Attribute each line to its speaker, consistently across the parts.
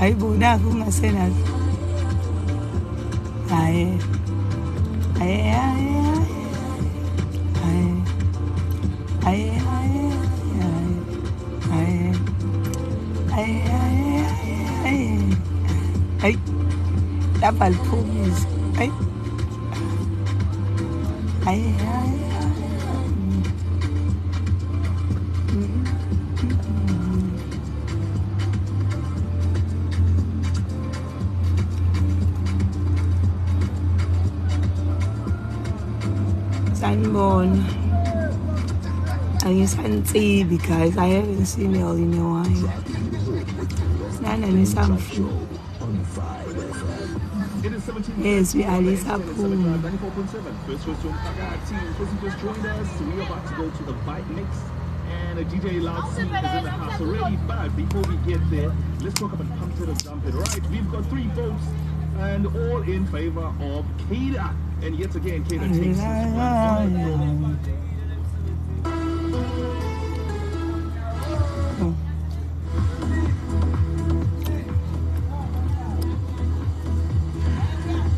Speaker 1: Hayibo, nakho kungasenazo. Hayi. Hayi hayi hayi. Hayi hayi hayi. Hayi hayi hayi. Hayi. Lapha liphumile. Hayi. Hayi hayi. Sanibona. Angisantsibi guys, I haven't seen you all in a while. Nana nisangifuna. Yes, we are Lisa Pool.
Speaker 2: 94.7. First choice Umphakathi. Just joined us. We are about to go to the Vibe Mix. And DJ Loud C is in the house already. But before we get there, let's talk about Pump It or Dump It. Right, we've got 3 votes and all in favor of Keda. And yet again, Keda takes this one.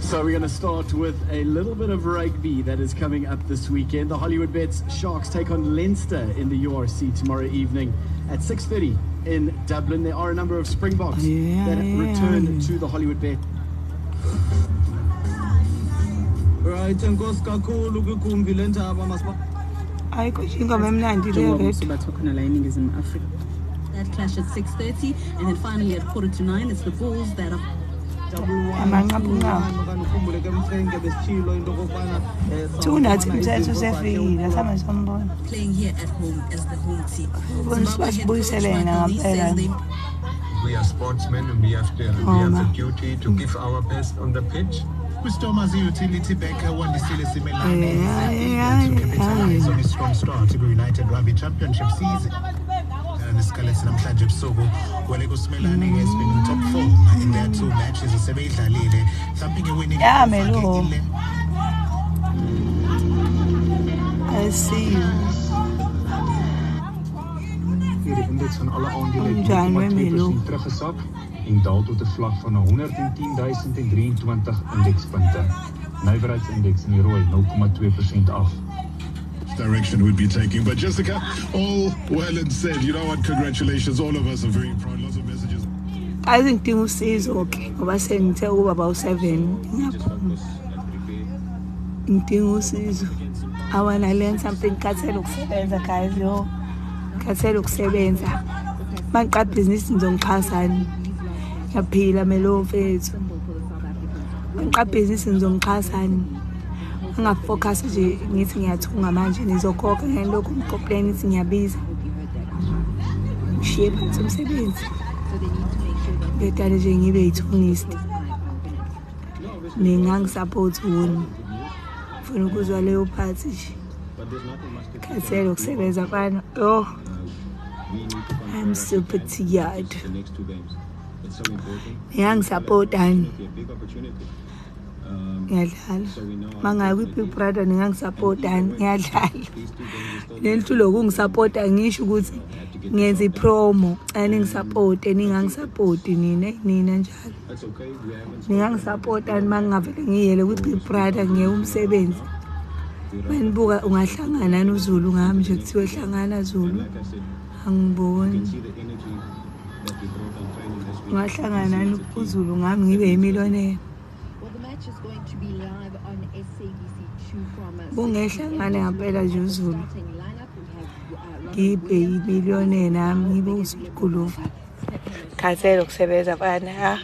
Speaker 3: So we're going to start with a little bit of rugby that is coming up this weekend. The Hollywoodbets Sharks take on Leinster in the URC tomorrow evening at 6:30 in Dublin. There are a number of Springboks that return to the Hollywoodbets.
Speaker 4: Right, enkosi kakhulu kwigumbi lentaba masiba.
Speaker 1: Ayikho ingoma emnandi le
Speaker 5: record. That clash at 6:30 and then finally at 8:45 it's the Bulls that are playing here at home as the home team.
Speaker 6: We are sportsmen and we have the duty to give our best on the pitch.
Speaker 7: Stormers utility backer Wandisile Simelane is to capitalize on his strong start to the United Rugby Championship season. Scarlets namhlanje ebusuku Waleko Simelane has been in top form in their 2 matches sebeyidlalile thumping a winning.
Speaker 1: Yeah, Melo. I see you.
Speaker 8: Die indeks van alle aandele het 0,2% teruggesak en daal tot 'n vlak van 110.023 indekspunte. Nywerheidsindeks in die rooi 0,2% af.
Speaker 7: Direction we'd be taking. But Jessica, all well and said. You know what? Congratulations. All of us are very proud. Lots of messages.
Speaker 1: I think usizo ke ngoba sengithe ubaba u7 ngiyaphuma. Ngidinga usizo. I wanna learn something. Khathele ukusebenza guys, yo. Khathele ukusebenza. Mangiqala business ngizongixhasani. Ngiyaphila melo mfethu. Mangiqala business ngizongixhasani. Angafocus nje ngithi ngiyathunga manje nizokhokha ngalokho ngicomplain ithi ngiyabiza. Ngishiye phansi umsebenzi. Bedale nje ngibe yithungist. Ningangisupport wona. Ngifuna ukuzwa leyo part nje. Khathele ukusebenza bana. Oh. I'm super tired. Ningangisupport ani. Ngiyadlala. Mangayi kwi-Big Brother ningangisupportani, ngiyadlala. Lento lokhu ngisupporta ngisho ukuthi ngenza ipromo, cela ningisupporte, ningangisupporti nina, nina njalo. Ningangisupportani mangingavele ngiyele kwi-Big Brother ngiye umsebenzi. Manibuka ungahlangana noZulu ngami nje kuthiwe hlangana Zulu. Angiboni. Ungahlangana noZulu ngami ngibe yimillionaire. Bungehlangane ngempela nje uZulu. Ngibe yimillionaire nami ngibe uSguluva. Khathele ukusebenza bana.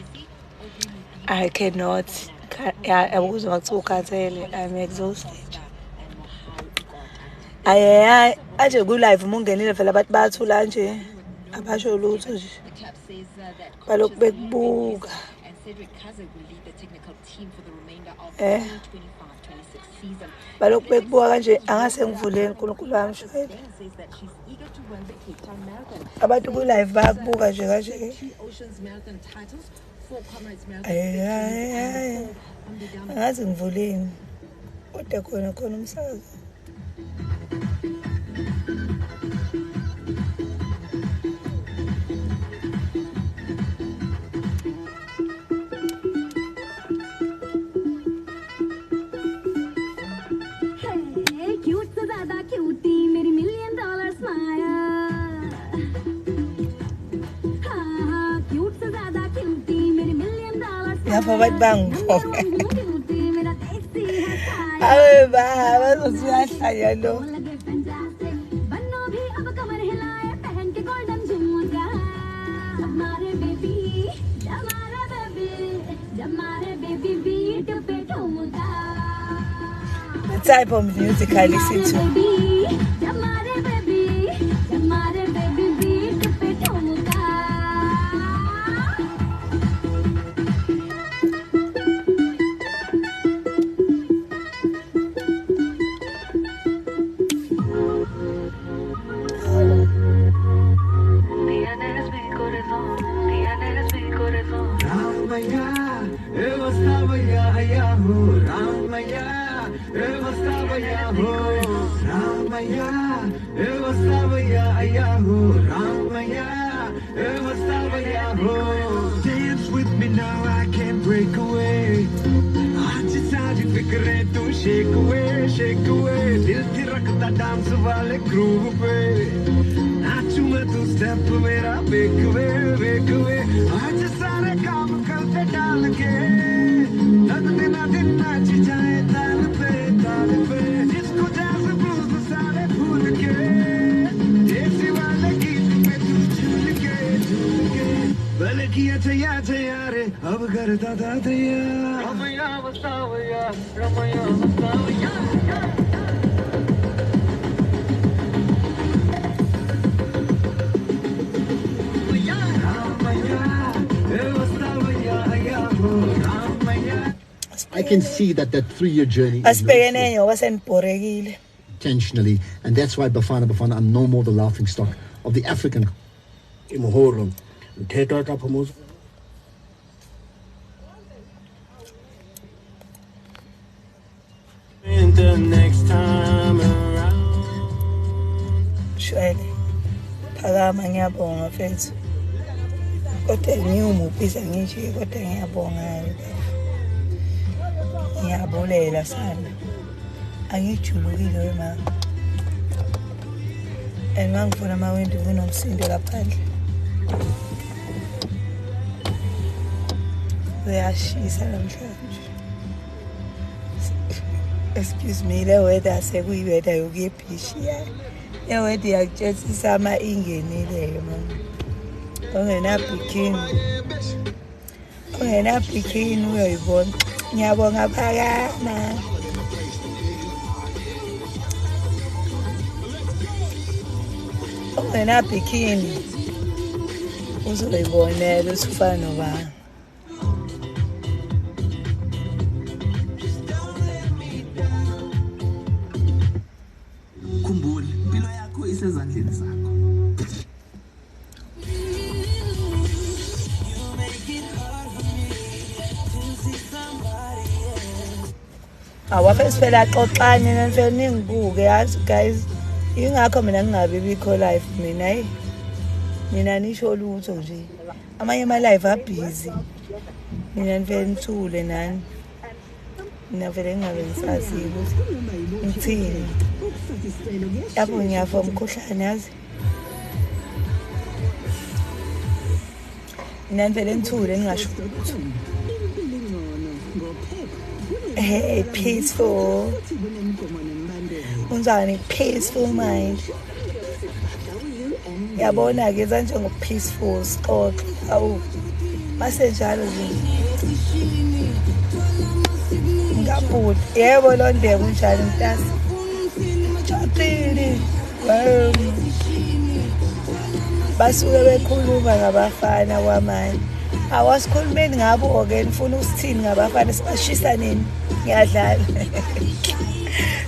Speaker 1: I cannot. Yabuzwa kuthiwa ukhathele. I'm exhausted. Ayi aje ku live uma ungenile vele abantu bayathula nje. Abasho lutho nje. Balokhu bekubuka. Balokhu bekubuka kanje angase ngivuleni uNkulunkulu wami shwele. Abantu ku live bayakubuka nje kanje. Ayi angazi ngivuleni. Kodwa khona khona umsakazo. Ngapha abantu bangibonga. Awe baba bazothi uyahlanya lo. The type of music I listen to.
Speaker 9: Dance with me now, I can't break away. आज सारी फिक्रें तू shake away, shake away. दिल थिरकता dance वाले groove पे. नाचूं मैं तू step मेरा wake away, wake away. आज सारे काम कल पे डाल के. लगते ना दिन नाच जाए ताल पे, ताल पे. जिसको jazz blues सारे भूल के. देसी वाले गीत पे तू झूल के, झूल के. बल्कि अच्छा रे अब करता था रमैया बसावैया रमैया बसावैया.
Speaker 10: I can see that that 3-year journey is
Speaker 1: Asibhekene ngoba senibhorekile.
Speaker 10: intentionally, and that's why Bafana Bafana are no more the laughing stock of the African.
Speaker 11: Imhoro mthetho ka phumuzo.
Speaker 9: The next time around.
Speaker 1: Shwele. Phakama ngiyabonga mfethu. Kodwa ngiyumuphi ngisho kodwa ngiyabonga. Ngiyabulela sana. Angijulukile wema. And mangifuna amawindi kunomsindo laphandle. Uyashisa namhlanje. Excuse me, le weather sekuyi-weather yokuya ebhishi ya. Le weather iyakutshela isama ingenile mama. Ongenabhikini. Ongenabhikini uyoyibona. Ngiyabonga phakama. Ongenabhikini uzoyibonela ukuthi ufana nobani.
Speaker 4: Khumbula, impilo yakho isezandleni zakho.
Speaker 1: Awafesi phela axoxane nanifike ningibuke yazi guys. Ingakho mina ngingabi bikho live mina hey. Mina nisho lutho nje. Amanye ama live abhizi. Mina nifike nithule nani. Mina vele ngingabe ngisazi ukuthi ngithini. Lapho ngiyafa umkhuhlane yazi. Mina vele ngithule ngingasho lutho. Hey, peaceful. Unjani peaceful mind. Yabona ke njengo peaceful sixoxe. Awu. Mase njalo nje. Ngabhuti. Yebo londe kunjani mntasi. Jabulile. Basuke bekhuluma ngabafana kwamanje. Awasikhulumeni ngabo ke nifuna usithini ngabafana sibashisa nini? Ngiyadlala.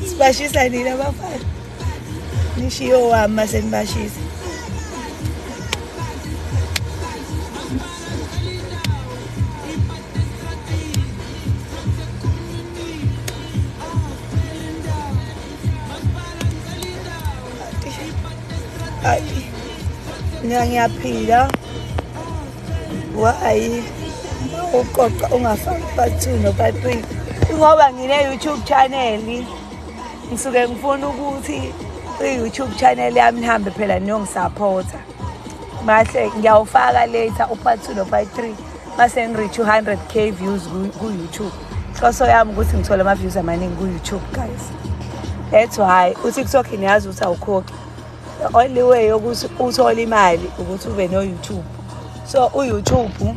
Speaker 1: Sibashisa nini abafana? Nishiyo wami mase nibashisa. Ay. Ngiyaphila. Why? Uqoqa ungafaki part 2 no part 3. Ngoba ngine YouTube channel. Ngisuke ngifuna ukuthi i-YouTube channel yami nihambe phela niyongisupporta. Mahle ngiyawufaka later u part 2 no part 3. Mase ngi-reach 100K views ku-YouTube. Inhloso yami ukuthi ngithole ama-views amaningi ku-YouTube, guys. That's why uTikTok niyazi ukuthi awukhokhi. The only way yokuthi uthole imali ukuthi ube no-YouTube. So u-YouTube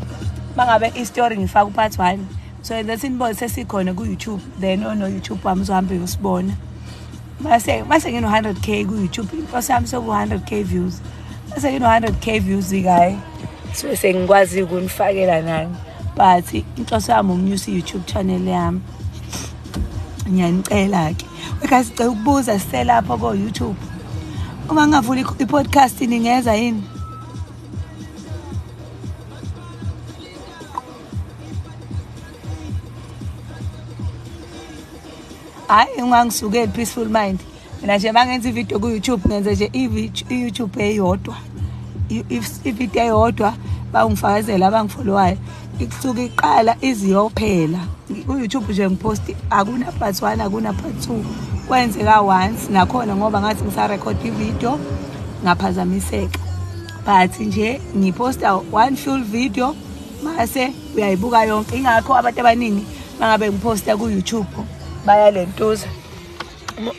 Speaker 1: mangabe i-story ngifaka u-part 1, so that inbox sesikhona ku-YouTube, then ono-YouTube wami uzohambe uyosibona. Mase ngino 100K ku-YouTube, inhloso yami soku 100K views. Mase ngino 100K views guys, so sengikwazi ukunifakela nani. But inhloso yami ukunyusa i-YouTube channel yami. Ngiyanicela ke. Guys, ngicela ukubuza siselapho ko-YouTube. Uma ngingavula i-podcast ningeza yini? Hayi, ungangisukeli peaceful mind. Mina nje mangenza ivideo ku-YouTube ngenza nje i-YouTube eyodwa. Ivideo eyodwa bangifakazela abangifollowayo. Ikusuka iqala iziyophela. Ku-YouTube nje ngipost akuna part 1 akuna part 2. Kwenzeka once nakhona ngoba ngathi ngisa-record ivideo ngaphazamiseka. But nje ngiposta one full video mase uyayibuka yonke. Ingakho abantu abaningi mangabe ngiposta ku-YouTube bayalentuza.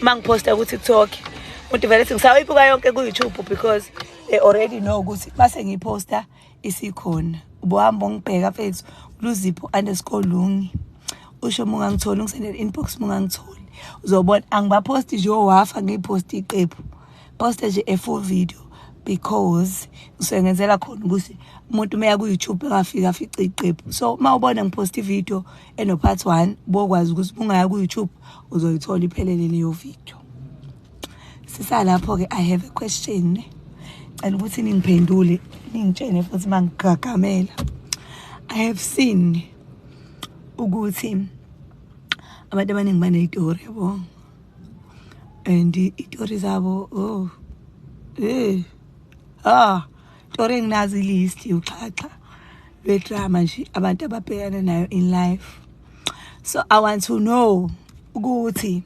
Speaker 1: Mangiposta ku TikTok umuntu vele ethi ngisayibuka yonke ku YouTube because they already know ukuthi mase ngiposta isikhona. Ubohamba ngibheka mfethu luzipho_lungi. Usho mungangitholi ungisendele inbox mungangitholi. Uzobona angibaposti nje owafa ngiposti iqephu. Posta nje a full video because ngisengenzela khona ukuthi umuntu meya ku YouTube engafika afice iqephu. So mawubona ngipost ivideo eno part 1 bokwazi ukuthi ungaya ku YouTube uzoyithola iphelele leyo video. Sisalapho ke I have a question. Cela ukuthi ningiphendule ningitshene futhi mangigagamela. I have seen ukuthi abantu abaningi baneyitori yabo. And itori zabo oh tori enginazi list uxhaxha lwedrama nje abantu ababhekana nayo in life. So I want to know ukuthi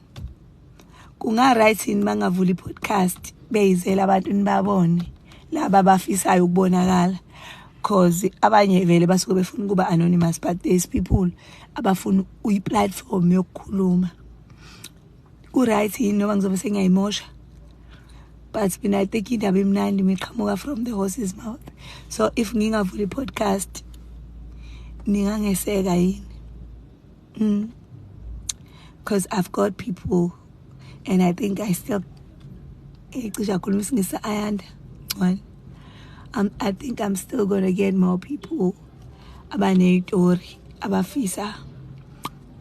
Speaker 1: kunga right yini mangavula i-podcast beyizela abantu nibabone laba abafisayo ukubonakala, cause abanye vele basuke befuna ukuba anonymous, but there's people abafuna uyi-platform yokukhuluma. Ku right yini noma ngizobe sengiyayimosha? But mina I think indaba imnandi miqhamuka from the horse's mouth. So if ngingavula i-podcast ningangeseka yini? Because I've got people and I think I still I think I'm still gonna get more people abaneyitori abafisa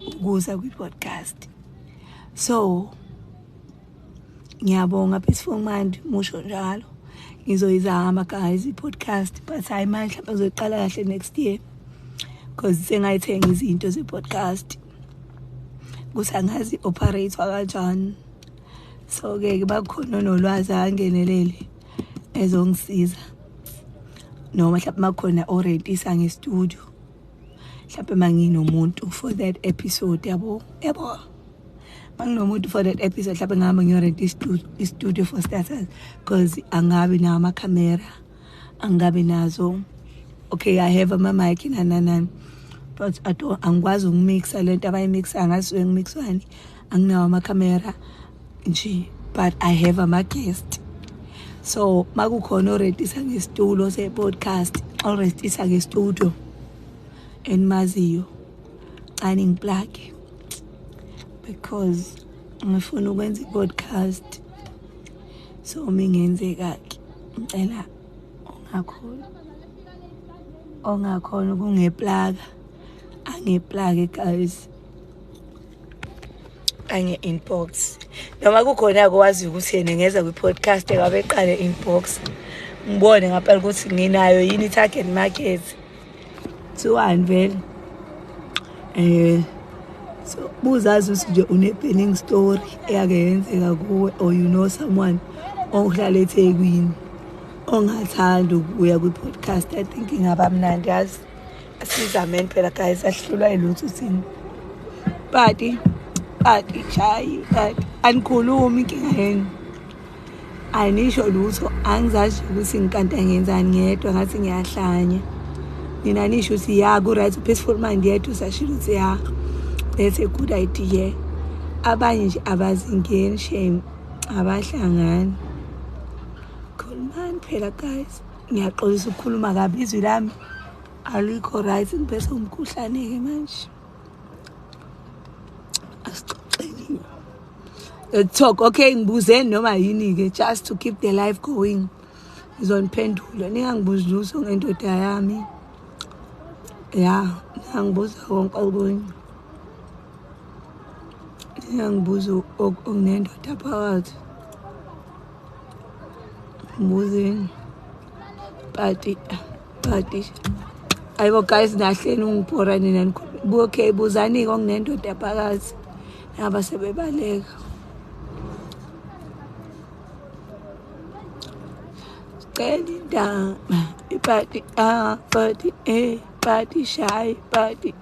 Speaker 1: ukuza kwi-podcast. So ngiyabonga peaceful mind musho njalo. Ngizoyizama guys i-podcast, but hayi manje mhlawumbe ngizoyiqala kahle next year because sengayithenga izinto ze-podcast ukuthi angazi operate kanjani. So ke bakhona nolwazi angenelele ezongisiza, noma mhlawumbe makhona orentisa ngestudio, mhlawumbe manginomuntu for that episode yabo manginomuntu for that episode mhlawumbe ngihamba ngiyorenta istudio for starters, because angabi nawo amakhamera, angabi nazo. Okay, I have ama mic nananani, but I don't, angikwazi ukumixa lento abayimixa angasuke ngimixwani, anginawo amakhamera nje, but I have ama guest. So makukhona orentisa ngesitulo se-podcast, orentisa ngestudio enimaziyo, ani ngiplug because ngifuna ukwenza i-podcast. So mingenzeka ke ngicela ongakhona ukungeplaga angeplage guys, ange-inbox. Noma kukhona akwazi ukuthi yena ngeza kwi-podcast engabe eqale inbox ngibone ngapela ukuthi nginayo yini i-target market 21 vele. So buzazi ukuthi nje une-burning story eyake yenzeka kuwe, or you know someone ohlala eThekwini ongathanda ukuya kwi-podcast. I think ingaba mnandi yazi. Asizameni phela guys, ahlulwa yilutho thina. But chayi but anikhulumi inkinga yenu, anisho lutho. Angizazi ukuthi ngikanta ngenzani ngedwa, ngathi ngiyahlanya. Nina nisho ukuthi ya ku-right, peaceful mind yethu sashilo ukuthi ya, that's a good idea. Abanye nje abazingeni shame, abahlangani. Khulumani phela guys, ngiyaxolisa ukukhuluma kabi, izwi lami alikho right, ngiphethe umkhuhlane-ke manje. Asixoxeni. Let's talk. Okay, ngibuzeni noma yini-ke, just to keep the life going. Ngizoniphendula, ningangibuzi lutho ngendoda yami. Ya, ningangibuza konke okunye. Ningangibuza okunendoda phakathi. Ngibuzeni. Party, party. Ayibo guys, nahleni ungibhora nina. Okay, buzani-ke okunendoda phakathi. Naba sebebaleka. Cela indaba, ipati a, pati e, pati shy, pati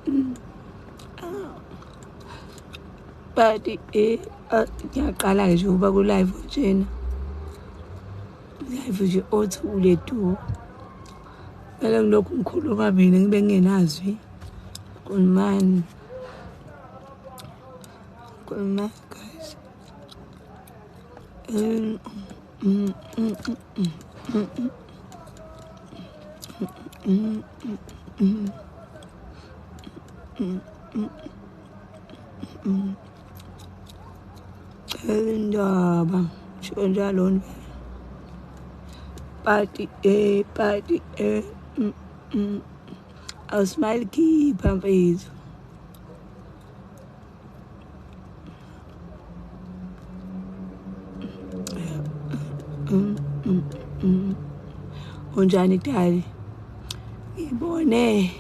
Speaker 1: pati e. Ngiyaqala nje ukuba ku-live njena. Live nje othule du. Kumele ngilokhu ngikhuluma mina ngibe ngingenazwi. Khulumani. Khulumani guys. Indaba sho njalo party e party e. Awusmile khipha mfethu. Unjani dali? Ngibone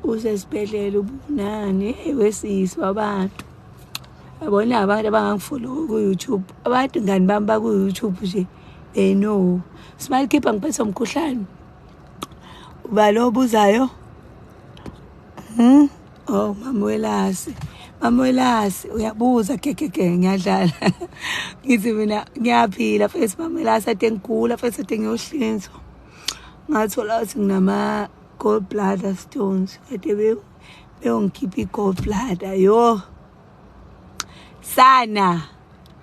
Speaker 1: usesibhedlela ubunani wesisi wabantu. Yabona abantu abangangifollow ku-YouTube, abantu ngani bami baku-YouTube nje, they know. Smile khipha ngiphethe umkhuhlane. Uba lo obuzayo? Oh, Mamwelasi. Mamwelasi uyabuza kekeke, ngiyadlala. Ngithi mina ngiyaphila futhi Mamwelasi, ade ngigula futhi ade ngiyohlinzwa. Ngathola ukuthi nginama gallbladder stones. Kade beyongikhipha i-gallbladder. Yo. Sana,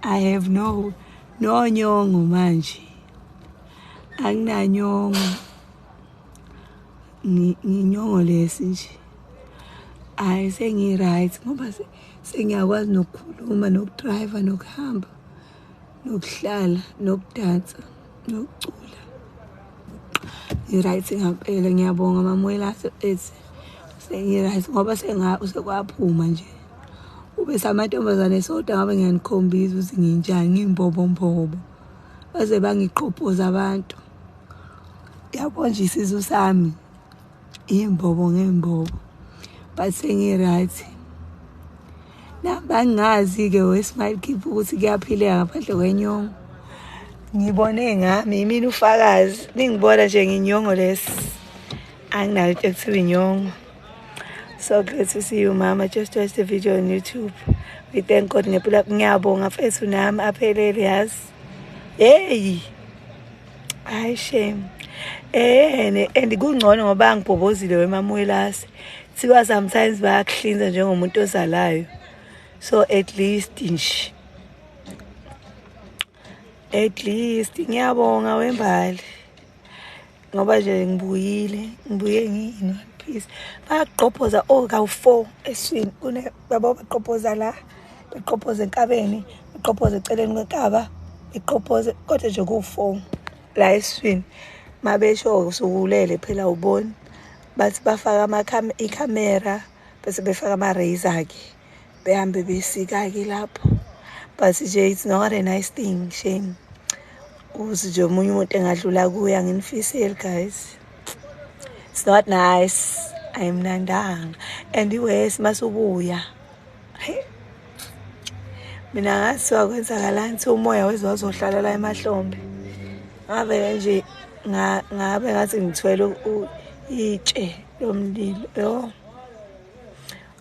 Speaker 1: I have no nyongo manje. Anginanyongo. Nginyongo lesi nje. Hayi sengi-right ngoba sengiyakwazi nokukhuluma, nokudrayiva, nokuhamba, nokuhlala, nokudansa, nokucula. Ngi-right ngampela, ngiyabonga Mamwelasi ethi sengi-right ngoba sekwaphuma nje. Ube samantombazane sodwa ngabe ngiyanikhombisa ukuthi nginjani, ngimbobombobo. Baze bangiqhophoza abantu. Yabo nje isisu sami imbobo ngembobo. But sengi-right. Nami angingazi-ke we-Smile Khipha ukuthi kuyaphileka ngaphandle kwenyongo. Ngibone ngami, yimina ufakazi. Ningibona nje nginyongo lesi. Anginayo into ekuthiwa inyongo. So glad to see you, mama. Just watch the video on YouTube. We thank God ngempilo. Ngiyabonga mfethu nami aphelele yazi. Hey. Hayi shame. And kungcono ngoba angibhobozile wemamwelasi. Kuthiwa sometimes bayakuhlinza njengomuntu ozalayo. So at least nje. At least ngiyabonga wembali. Ngoba nje ngibuyile, ngibuye ngiyi one piece. Bayaqophoza okawu-4 eswini. Kune babo baqophoza la, beqophoza enkabeni, beqophoza eceleni kwenkaba, beqophoze kodwa nje ku-4 la eswini. Mabesho usukulele phela uboni. Bathi bafaka ikhamera bese befaka ama-razor ke. Behambe besika ke lapho. But nje it's not a nice thing, shame. Ukuthi nje omunye umuntu engadlula kuye, anginifiseli guys. It's not nice. Ayimnandanga. And iwesi masubuya. Hey. Mina ngathi wakwenzakalani thi umoya weze wazohlala la emahlombe. Ngavele nje ngabe ngathi ngithwele itshe lomlilo. Yo.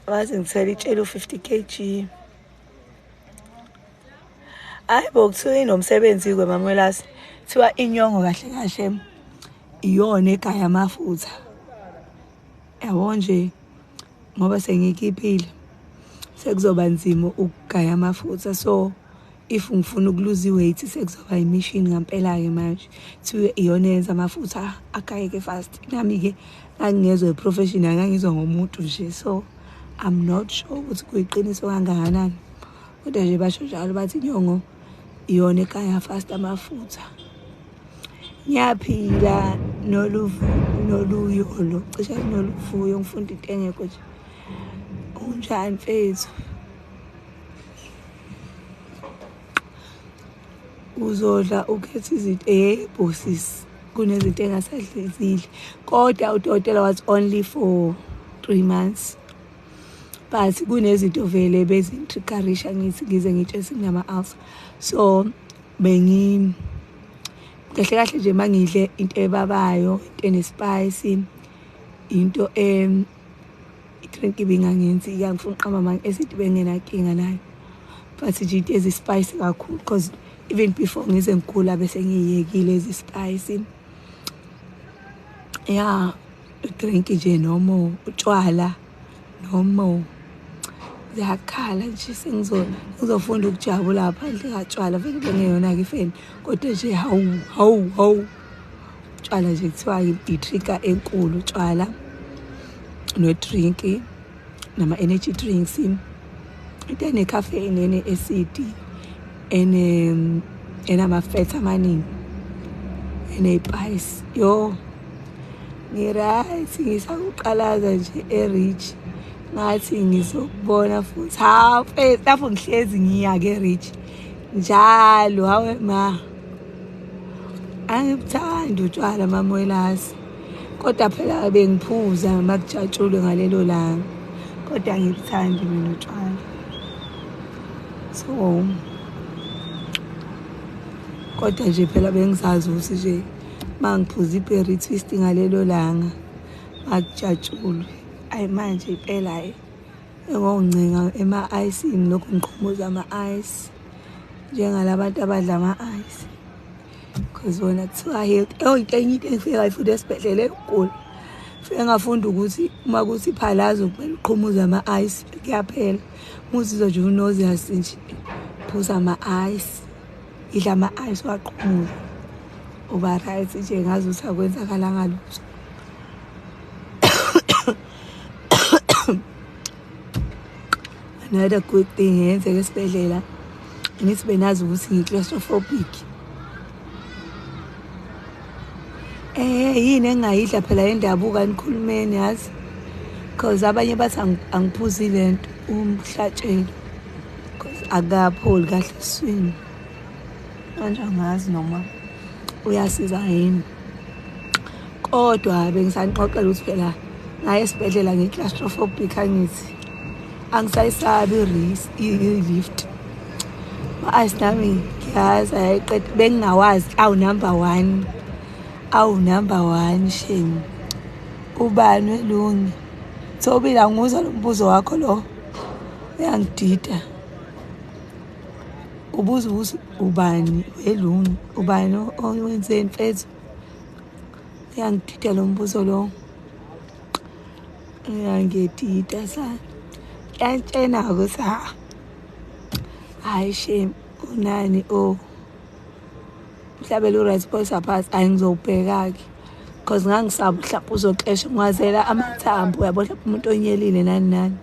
Speaker 1: Ngathi ngithwele itshe lo-50 kg. Hayi bo, kuthiwa inomsebenzi ke Mamwelasi. Kuthiwa inyongo kahle kahle iyona egaya amafutha. Yabo nje ngoba sengikhiphile sekuzoba nzima ukugaya amafutha, so if ngifuna ukuluza i-weight sekuzoba imishini ngampela-ke manje. Kuthiwa iyona eyenza amafutha agayeke fast. Nami-ke ngangingezwa i-professional, ngangizwa ngomuntu nje, so I'm not sure ukuthi kuyiqiniso kangakanani, kodwa nje basho njalo bathi inyongo iyona egaya fast amafutha. Ngiyaphila noluyolo, cishe noluvuyo, ngifunda into engekho nje. Unjani mfethu? Uzodla ukhetha izinto? Yebo sisi, kunezinto engasadlizile, kodwa udokotela was only for 3 months, but kunezinto vele bezintriggerisha ngithi ngize ngitshe sinama-ulcer. So bengi kahle kahle nje mangidle into ebabayo, into enespice, into i-drink ibingangenzi, ngifuna uqamba manje esithi bengenankinga nayo, but nje into ezispice kakhulu, because even before ngize ngigula bese ngiyiyekile ezispice. Ya, drink nje noma utshwala noma ziyakhala nje, sengizofunda ukujabula phandle katshwala, vele bengeyona-ke ifeni, kodwa nje hawu hawu hawu utshwala nje kuthiwa i-trigger enkulu, utshwala no-drink nama-energy drinks, into ene-caffeine, ene-acid, enama-fat amaningi, ene-spice. Yo, ngi-right, ngisakuqalaza nje e-rich, ngathi ngizokubona futhi. Hawu mfethu, lapho ngihlezi ngiya-ke e-rich njalo. Hawe ma, angibuthandi utshwala mamwelasi, kodwa phela bengiphuza makujatshulwe ngalelo langa, kodwa angibuthandi mina utshwala. So kodwa nje phela bengizazi ukuthi nje mangiphuza i-berry twist ngalelo langa makujatshulwe. Ayi manje impela hayi engongincenga ema-ayisini, lokhu ngiqhumuza ama-ice njengalabantu abadla ama-ice, because bona kuthiwa healthy. Oh, into enye into engifike ngayifunda esibhedlela enkulu, fike ngafunda ukuthi uma kuthi phalazo kumele uqhumuze ama-ice kuyaphela. Uma uzizwa nje unoziyasi nje, phuza ama-ice, idla ama-ice waqhumuza, uba right nje, ngazi ukuthi akwenzakalanga lutho. Another good thing eyenzeka esibhedlela, ngithi benazi ukuthi ngi-claustrophobic. Yini engingayidla phela yendabuko anikhulumeni yazi, because abanye bathi angiphuzi lento umhlatshelo, because akapholi kahle esiswini. Manje angazi noma uyasiza yini, kodwa bengisanixoxela ukuthi phela ngaye esibhedlela ngi-claustrophobic, angithi angisayisabi i-lift. Ma-ice nami ngiyazi ayiqeda, bengingawazi awu-number 1, awu-number 1 shame. Ubani welungi? Thobile, angizwa lo mbuzo wakho lo, uyangidida. Ubuza ukuthi ubani welungi, ubani owenzeni mfethu? Uyangidida lo mbuzo lo, uyangidida sana. Kuyantshena ukuthi ha, hayi shame, unani o mhlabelo u-right phosa phasi. Ayi ngizowubheka-ke, because ngangisaba mhlawumbe uzoxesha ngiwazela amathambo, uyabo, mhlawumbe umuntu onyelile nani nani.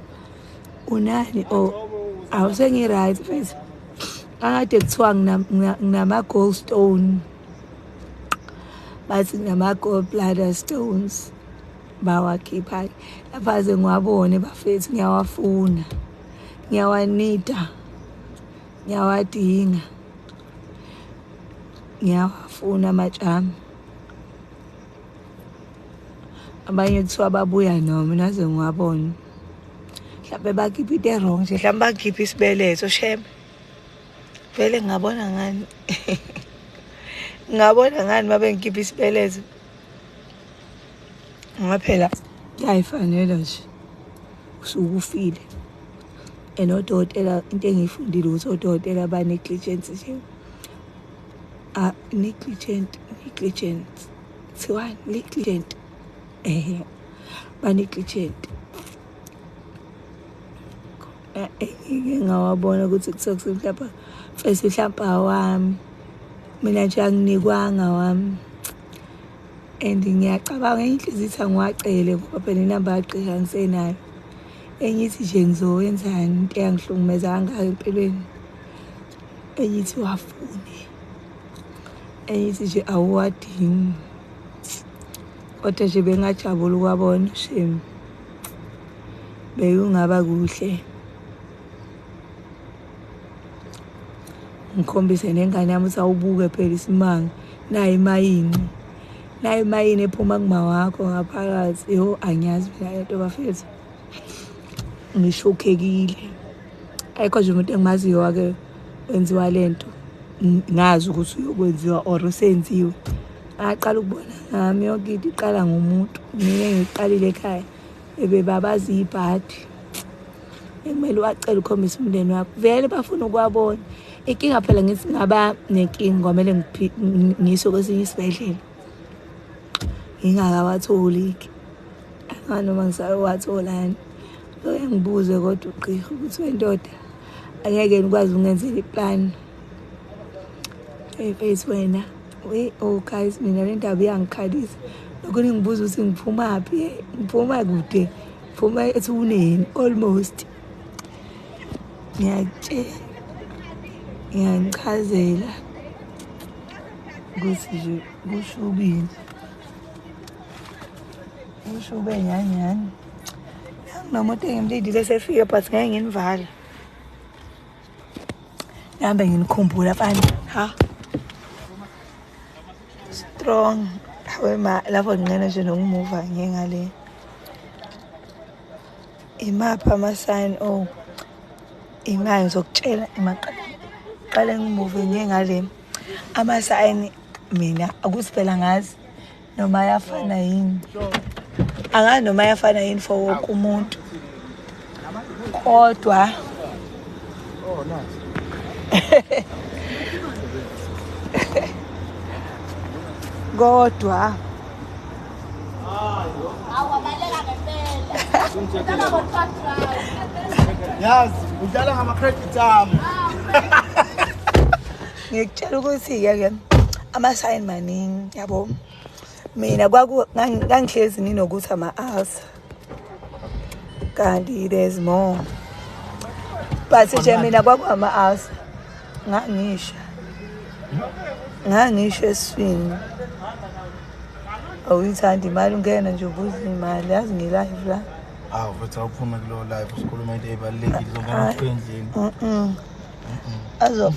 Speaker 1: Unani o, awu sengi-right mfethu. Angade kuthiwa nginama-gall stone, bathi nginama-gall bladder stones, bawakhipha lapha ze ngiwabone bafethu, ngiyawafuna, ngiyawanida, ngiyawadinga, ngiyawafuna amatshami. Abanye kuthiwa babuya noma naze ngiwabone, mhlawumbe bakhipha into e-wrong nje, mhlawumbe bakhipha isibeletho shame. Vele ngabona ngani ngabona ngani mabe ngikhipha isibeletho, ngoba phela kuyayifanela nje, usuke ufile. And odokotela, into engiyifundile ukuthi odokotela ba-negligence nje, negligent, negligent, kuthiwani, negligent, Ba-negligent. Engike ngawabona ukuthi kuthiwa mhlawumbe mfethu mhlawumbe awami. Mina nje anginikwanga wami. And ngiyacabanga enye inhliziyo ithi angiwacele ngoba phela inamba kagqirha angisenayo. Enye ithi nje ngizowenzani into eyangihlukumeza kangaka empilweni. Enye ithi wafune. Enye ithi nje awuwadingi. Kodwa nje bengajabula ukwabona shame. Bekungaba kuhle. Ngikhombise nengane yami ukuthi awubuke phela isimanga. Nayi imayini. Nayi imayini ephuma kuma wakho ngaphakathi. Yo, angiyazi mina lento bafethu. Ngishokhekile. Ayikho nje umuntu engimaziyo wake wenziwa lento. Ngazi ukuthi uyokwenziwa or usenziwe. Aqala ukubona ngami yonke into iqala ngomuntu. Mina ngiqalile ekhaya ebebabaza ibhadi. Ekumele wacela ukhombisa umndeni wakho. Vele bafuna ukwabona. Inkinga phela ngithi ngaba nenkinga kwamele ngisho kwesinye isibhedlela. Ngingakawatholi ke. Noma ngisawatholani. Loke ngibuze kodwa ugqirha ukuthi wendoda angeke ngikwazi ukungenzela iplan. Hey face wena. We oh guys, mina le ndaba iyangikhalisa. Lokho ningibuza ukuthi ngiphuma phi? Ngiphuma kude. Ngiphuma ethuneni almost. Ngiyakutshela. Ngiyangichazela ukuthi nje kushubile. Kushube nyani nyani. Nomuntu engimlindile sefika but ngeke nginivala. Ngihambe nginikhumbula mfana. Ha. Strong. Hawe ma lapho nginqena nje nokumuva ngiye ngale. Imaphi ama-sign? Oh. Imali ngizokutshela imaqala. Qale ngimuve ngiye ngale. Ama-sign mina akuthi phela ngazi noma ayafana yini. Angazi noma ayafana yini for wonke umuntu. Kodwa
Speaker 12: oh nice.
Speaker 1: Kodwa
Speaker 12: yazi udlala ngama-credit ami.
Speaker 1: Ngikutshela ukuthi-ke ama-sign maningi yabo. Mina ngangihlezi nginokuthi ama-ulcer. Kanti there's more. But nje mina kwaku ama-ulcer. Ngangisha. Ngangisho eswini. Awuyithanda imali ungena nje ubuza imali yazi ngi-live la.
Speaker 12: Awu mfethu awuphume kulo live usikhuluma into ebalulekile uzongena ufike endlini.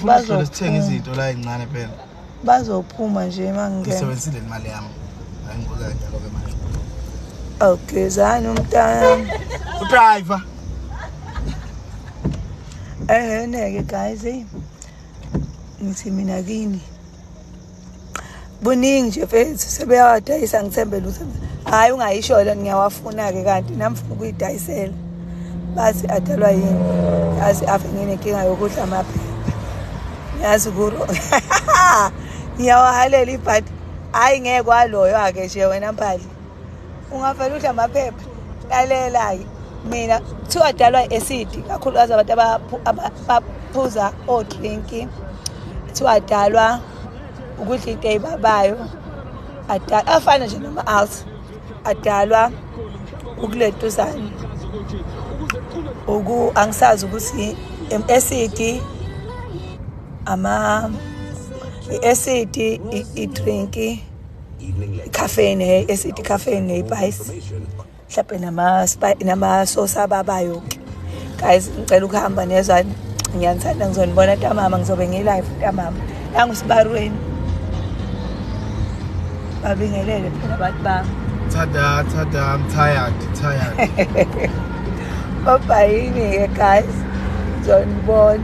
Speaker 1: Bazo
Speaker 12: sithenga izinto la ezincane phela.
Speaker 1: Bazophuma nje mangingena.
Speaker 12: Ngisebenzisile imali yami. Angibuza kanjalo ke manje.
Speaker 1: Okay, zani umntana.
Speaker 12: Udriver.
Speaker 1: Neke guys, ngithi mina kini. Buningi nje mfethu sebeyawadayisa ngithembe lutho. Hayi ungayisho le ngiyawafuna ke kanti nami ngifuna ukuyidayisela. Bathi adalwa yini? Yazi ave nginenkinga yokudla amaphepha. Ngiyazi kuro. Ngiyawahalela ibhadi. Hayi ngeke kwaloyo ake nje wena mbali. Ungavela udla amaphepha. Lalela ke. Mina kuthiwa adalwa i-acid kakhulukazi abantu abaphuza o-drink. Kuthiwa adalwa ukudla into eyibabayo. Afana nje noma-ulcer. Adalwa ukuletuzana. Angisazi ukuthi acid ama i-acid i-drink i-caffeine acid caffeine ne-spice mhlawumbe nama-sauce ababayo ke. Guys ngicela ukuhamba nezwani. Ngiyanithanda ngizonibona ntambama ngizobe ngi-live ntambama. Nangusibarweni. Babingelele phela abantu bami.
Speaker 12: Tada tada, I'm tired.
Speaker 1: Bye-bye guys. Ngizonibona.